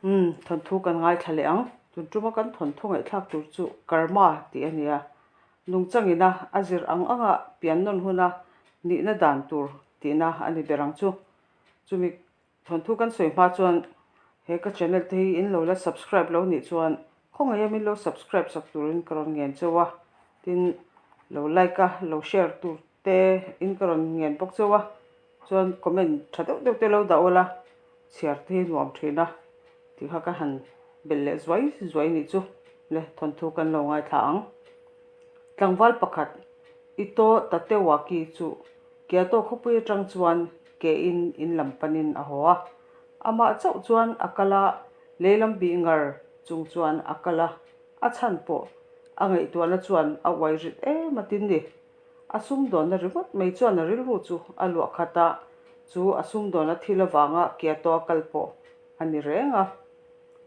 Umm, thawnthu kan ngaithla leh ang. Tun tuma kan thawnthu ngaihthlak tur chu Karma tih a ni a. Nungchangina a zir ang anga pian nawn huna nihna dan tur tihna a ni ber ang chu. Chumi thawnthu kan sawi hma chuan he ka channel te hi in lo la subscribe lo nih chuan khawngaih a min lo subscribe sak turin ka rawn ngen cheu a. Tin, lo like a, lo share tur te in ka rawn ngen bawk cheu a. Chuan comment tha deuh deuh te lo dah ula, chhiar te hi nuam thin a tih kha ka han belh leh zuai zuai nih chu le thawnthu kan lo ngaithla ang. Tlangval pakhat Ito Tatewaki chu Kyoto khawpui atang chuan ke in in lam panin a haw a, amah chauh chuan a kal a, lei lam bih ngar chung chuan a kal a, a chhan pawh a ngaihtuahna chuan a uai rit em a tin ni. A sumdawnna ringawt mai chuan a rilru chu a luah khat a, chu a sumdawnna thil avanga Kyoto a kal pawh a ni reng a.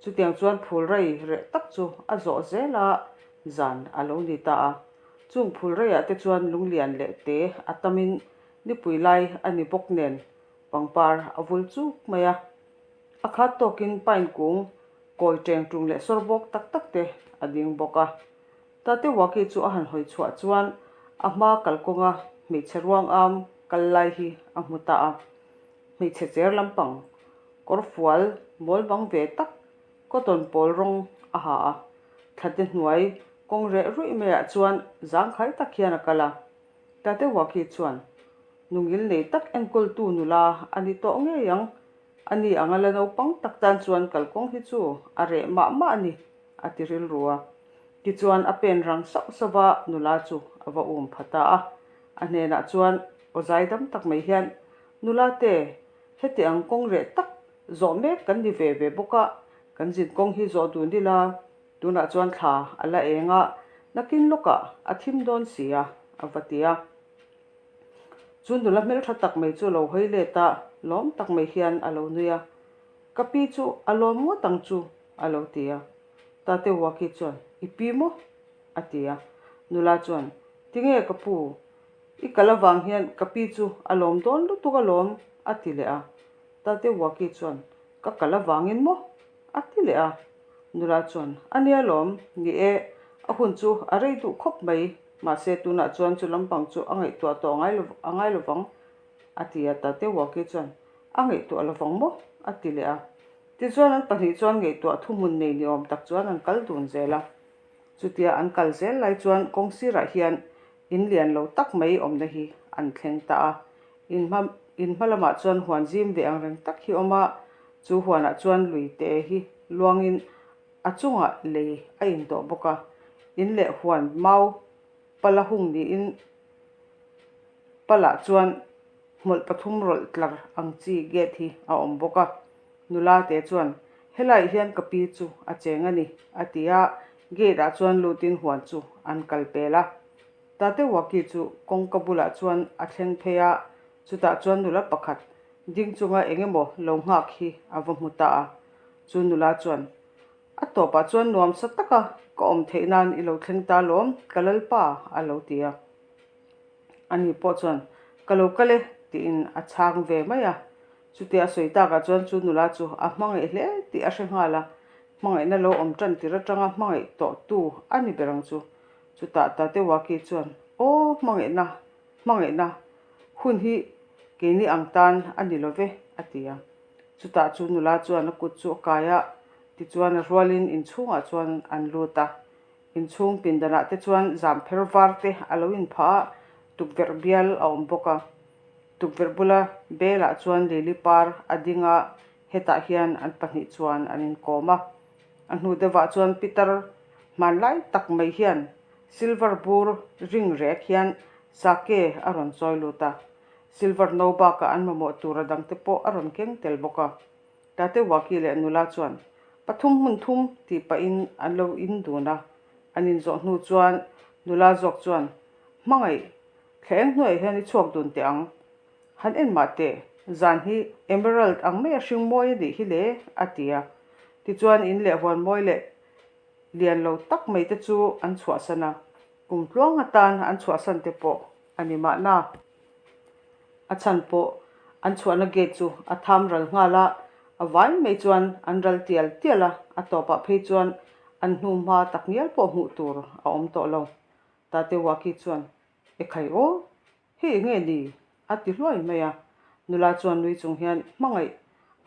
Chutiang chuan phulrei reh tak chu a zawh zel a, zan a lo ni ta a. Chung phulreiah te chuan lunglian leh te a tamin nipui lai a ni bawk nen pangpar a vul chuk mai a. A khat tawkin pine kung kawi teng tung leh sawr bawk tak tak te a ding bawk a. Tatewaki chu a han hawi chhuah chuan a hma kalkawnga hmeichhe ruang am kal lai hi a hmu ta a. Hmeichhe cher lampang kawr fual mawl bang ve tak cotton pawl rawng a ha a. Thlate hnuai kawng reh ruih maiah chuan zangkhai tak hian a kal a. Tatewaki chuan nungil nei tak enkawltu nula a ni tawh ngei ang. Ani anga la naupang tak tan chuan kalkawng hi chu a reh mah mah a ni, a ti rilru a. Tichuan a pen rang sauh sauh a, nula chu a va um pha ta a. A hnenah chuan aw zai dam tak mai hian, Nula te, heti ang kawng reh tak zawh mek kan ni ve ve bawk a, kan zin kawng hi zawh dun ila, tunah chuan thla a la eng a, nakin lawkah a thim dawn si a, a va ti a. Chu nula hmeltha tak mai chu a lo hawi let a, lawm tak mai hian a lo nui a. Ka pi chu a lawm ngawt ang chu, a lo ti a. Tate Waki chuan, I pi maw? a ti a. Nula chuan, Tinge ka pu, i kal avang hian ka pi chu a lawm dawn lutuk alawm, a ti leh a. Tate Waki chuan, Ka kal avangin maw? a ti leh a. Nula chuan, A nia lawm, ni e, a hun chu a rei duh khawp mai, mahse tunah chuan chu lampang chu a ngaihtuah tawh a ngai lovang, a ti a. Tate Waki chuan, A ngaihtuah lovang maw? a ti leh a. Tichuan an pahnih chuan ngaihtuah thuhmun nei ni awm tak chuan an kal dun zel a. Chutia an kal zel lai chuan kawng sirah hian in lian lo tak mai awmna hi an thleng ta a. In hma in hma lamah chuan huan zim ve ang reng tak hi awm a, chu huanah chuan lui te hi luangin a chungah lei a indawh bawk a. In leh huan mau pala hung niin palah chuan Hmawlh pathum rawlh tlar ang chi gate hi a awm bawk a. Nula te chuan, Helaiah hian ka pi chu a cheng a ni, a ti a, gate ah chuan lutin huan chu an kal pel a. Tatewaki chu kawngka bulah chuan a thleng phei a, chutah chuan nula pakhat ding chunga eng emaw lo nghak hi a va hmu ta a. Chu nula chuan, A tawpah chuan nuamsa taka ka awm theih nan i lo thleng ta lawm, ka lalpa, a lo ti a. Ani pawh chuan, Ka lo kal e, tiin a chhang ve mai a. Chutia a sawi takah chuan chu nula chu a hmangaih hle tih a hre nghal a, hmangaihna lo awm tan tir atanga hmangaih tawhtu a ni ber ang chu. Chutah Tatewaki chuan, Aw, hmangaihna, hmangaihna, hun hi keini ang tan a ni lo ve, a ti a. Chutah chu nula chuan a kut chu a kai a, tichuan a rualin inchhungah chuan an lut a. Inchhung pindanah te chuan zam pher var te a lo inphah a, tukverh bial a awm bawk a. Tukverh bula belah chuan lili par a ding a, hetah hian an pahnih chuan an inkawm a. A hnu deuhah chuan pitar hmanlai tak mai hian silver bur ring rek hian sake a rawn chawi lut a. Silver no bakah an mamawh tur a dangte pawh a rawn keng tel bawk a. Tatewaki leh nula chuan pathum hmun thum tih pahin an lo in dun a, an inzawh hnu chuan nula zawk chuan, Hmangaih, thla eng hnuaiah hian i chhuak dun teh ang. Han en mah teh, zan hi emerald ang maia hring mawi a nih hi le, a ti a. Tichuan in leh huan mawi leh lian lo tak mai te chu an chhuahsan a, kum tluang atan an chhuahsan te pawh a ni mahna. A chhan pawh an chhuahna gate chu a tham ral nghal a, A vai mai chuan an ral tial tial a, a tawpah phei chuan an hnu hma tak ngial pawh hmuh tur a awm tawh lo. Tatewaki chuan, Ekhai aw, hei enge ni? a ti hluai mai a. Nula chuan nui chung hian, Hmangaih,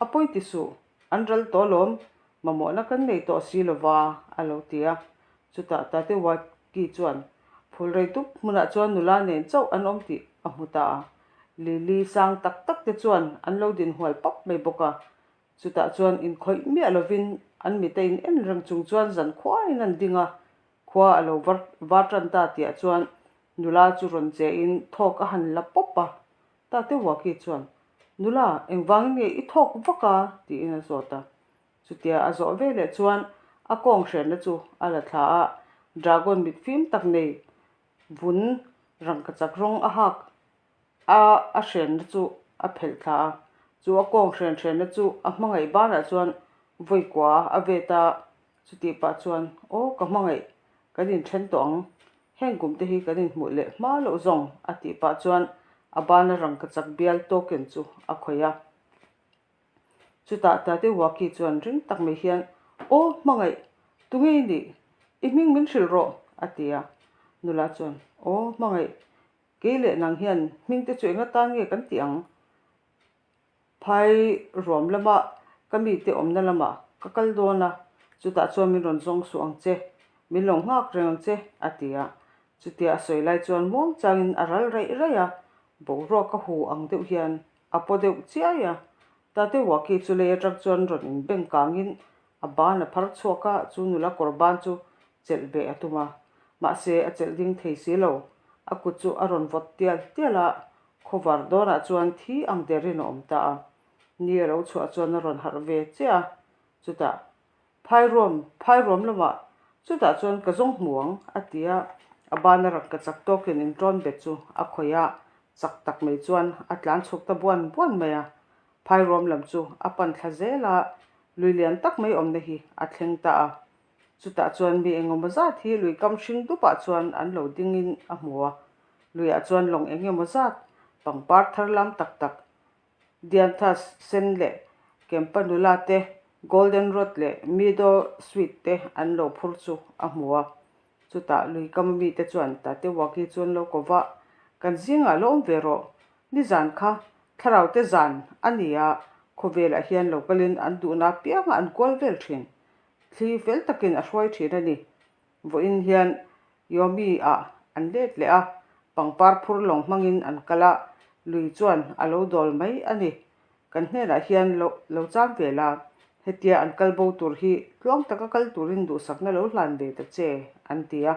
a pawi ti suh, an ral tawh alawm, mamawhna kan nei tawh si lova, a lo ti a. Chutah Tatewaki chuan phul rei dup hmunah chuan nula nen chauh an awm tih a hmu ta a. Lily sang tak tak te chuan an lo din hual pap mai bawk a. Chutah chuan inkhawih miah lovin an mita in en reng chung chuan zan khuain an ding a. Khua a lo var var tan ta tihah chuan nula chu rawn che in thawk a han la pawp a. Tatewaki chuan, Nula, engvangin nge i thawk vak a? tiin a zawt a. Chutia a zawh ve leh chuan a kawng hrenna chu a la thla a, dragon mit fim tak nei vun rangkachak rawng a hak a a hrenna chu a phelh thla a. Chu a kawng hren hrenna chu a hmangaih banah chuan vawi kua a vet a, chutih pah chuan aw ka hmangaih kan inthen tawh ang, heng kum te hi kan inhmuh leh hma loh zawng a tih pah chuan a bana rangkachak bial token chu a khawih a. Chutah Tatewaki chuan ring tak mai hian, Aw, hmangaih, tunge i nih? I hming min hrilh rawh, a ti a. Nula chuan, Aw, hmangaih, kei leh nang hian hming te chu enga tan nge kan tih ang? Phai ruam lama ka mite awmna lamah ka kal dawn a, chutah chuan min rawn zawng suh ang che, min lo nghak reng ang che, a ti a. Chutia a sawi lai chuan muangchangin a ral raih raih a, boruak a hu ang deuh hian A paw deuh chiai a, Tatewaki chu lei atang chuan rawn inbeng kangin a ban a phar chhuak a, chu nula kawr ban chu chelh beh a tum a. Mahse, a chelh ding thei si lo. A kut chu a rawn vawt tial tial a, khawvar dawnah chuan thi ang derin a awm ta a. Ni a lo chhuah chuan a rawn harh ve chiah a, chutah Phairuam, phairuam lamah chutah chuan ka zawng hmu ang, a ti a. A bana rangka chak tawkin inṭawn bet chu a khawih a, chak tak mai chuan a tlan chhuk ta buan buan mai a. Phairuam lam chu a pan thla zel a, lui lian tak mai awmna hi a thleng ta a. Chutah chuan mi engemaw zat hi lui kam hring dupah chuan an lo dingin a hmu a. Luiah chuan lawng engemaw zat, pangpar thar lam tak tak, Dianthus sen leh Kempa nula te, Golden Rod leh Meadow Sweet te an lo phur chu a hmu a. Chutah lui kam mite chuan Tatewaki chu an lo ko va, Kan zingah lo awm ve rawh. Nizan kha thlarau te zan a ni a, khawvelah hian lo kalin an duhna apianga an kual vel thin. Thli fel takin a hruai thin a ni. Vawiin hian Yomi-ah an let leh a, pangpar phur lawng hmangin an kal a, lui chuan a lo dawl mai a ni. Kan hnenah hian lo lo cham ve la, hetia an kal bo tur hi tluang taka kal turin duhsakna lo hlan ve ta che, an ti a.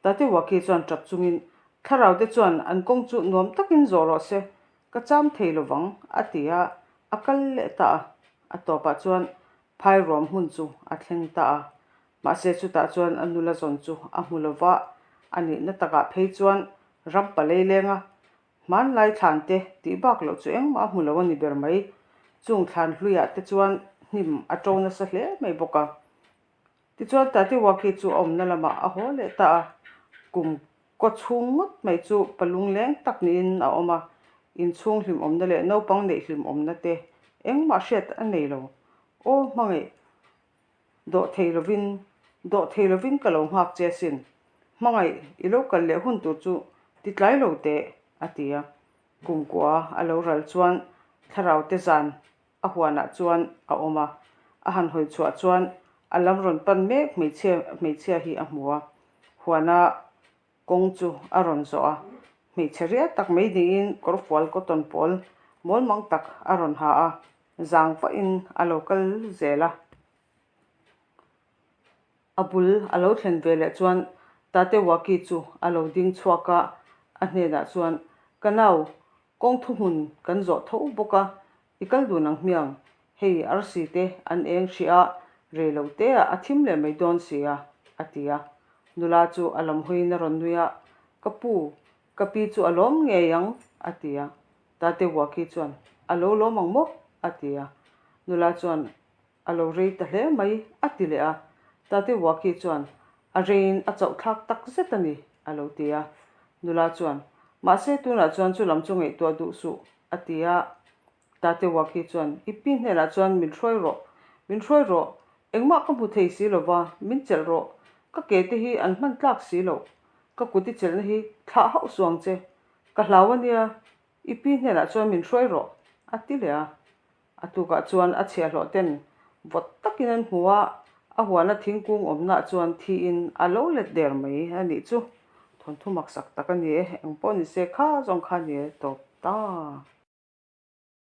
Tatewaki chuan tap chungin, Thlarau te chuan an kawng chu nuam takin zawh rawh se, ka cham thei lovang, a ti a, a kal leh ta a. A tawpah chuan Phai ruam hmun chu a thleng ta a, mahse chutah chuan a nula zawn chu a hmu lo va, a nihna takah phei chuan ram palei lenga hmanlai thlan te tih bak loh chu engmah a hmu lo a ni ber mai. Chung thlan hluiah te chuan hnim a to nasa hle mai bawk a. Tichuan Tatewaki chu a awmna lamah a haw leh ta a, kum Kaw chhung ngawt mai chu palung leng tak niin a awm a, inchhung hlimawmna leh naupang neih hlimawmna te engmah hriat a nei lo. Aw hmangaih, dawh thei lovin, dawh thei lovin ka lo nghak che asin. Hmangaih, i lo kal leh hun tur chu ti tlai lo teh, a ti a. Kumkua a lo ral chuan thlarau te zan a huanah chuan a awm a, a han hawi chhuah chuan a lam rawn pan mek hmeichhia hmeichhia hi a hmu a, huana kawng chu a rawn zawh a, hmeichhe riat tak mai niin kawrfual cotton pawl mawlmang tak a rawn ha a, zang vahin a lo kal zel a. A bul a lo thlen ve leh chuan Tatewaki chu a lo ding chhuak a, a hnenah chuan, Ka nau, kawng thuhmun kan zawh tho bawk a, i kal dun ang hmiang, hei arsi te an eng hrih a, rei lo te ah a thim leh mai dawn si a, a ti a. Nula chu a lam hawiin a rawn nui a, Ka pu, ka pi chu a lawm ngei ang, a ti a. Tatewaki chuan, A lo lawm ang maw? a ti a. Nula chuan, A lo rei ta hle mai, a ti leh a. Tatewaki chuan, A reiin a chauh thlak tak zet a ni, a lo ti a. Nula chuan, Mahse tunah chuan chu lam chu ngaihtuah duh suh, a ti a. Tatewaki chuan, I pi hnenah chuan min hruai rawh, min hruai rawh, engmah ka hmu thei si lo va, min chelh rawh, ka ke te hi an hman tlak si loh, ka kut i chelhna hi thlah hauh suh ang che, ka hlau a nia, i pi hnenah chuan min hruai rawh, a ti leh a. A tukah chuan a chhiahhlawh ten vawt takin an hmu a, a huana thingkung awmnaah chuan thiin a lo let der mai a nih chu. Thawnthu maksak tak a ni e, engpawh ni se kha zawng kha a ni e tawp ta.